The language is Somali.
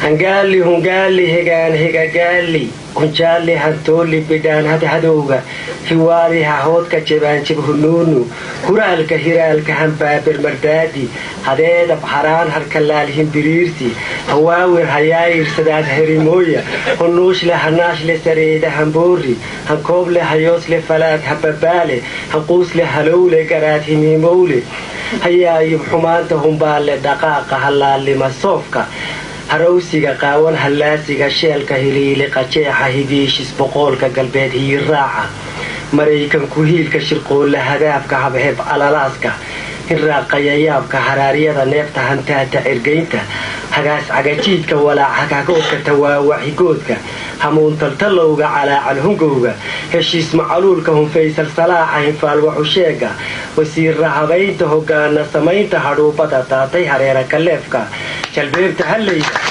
Hangaali, hungaali, hegaan, hegagaali, hunjaali, hantooli, bidhaan, hadhadowga, hiwaali, hahoodka, jebaanjib, hunuunu, huraalka, hiraalka, hambaaber, mardaadi, hadeedab, haraan, harkalaal, himbiriirsi, hawaawir, hayaayir, sadaad, herimooya, hunuushle, hanaashle, sareeda, hamboori, hankooble, hayoosle, falaad, hababaale, hanquusle, halowle, garaad, himiimowle, hayaayib, xumaanta, humbaale, dhaqaaqa, halaalima, soofka, harowsiga, qaawan, hallaasiga, sheelka, hiliili, qajeexa, higiishis, boqoolka, galbeed, hiyiraaca, maraykanku, hiilka, shirqoolla, hadaafka, habheb, alalaaska, hinraaqayayaabka, haraaryada, neefta, hantaata, cirgaynta, hagaas, cagajiidka, walaac, hagagoodka, tawaawac, higoodka, hamuuntaltalowga, calaacal, hungowga, heshiis macaluulka, hunfaysal, salaaxa, hinfaalwaxusheega, wasiirra habaynta, hogaana samaynta, hadhuubada daatay, hareera kaleefka, jalbeebta, hallayda.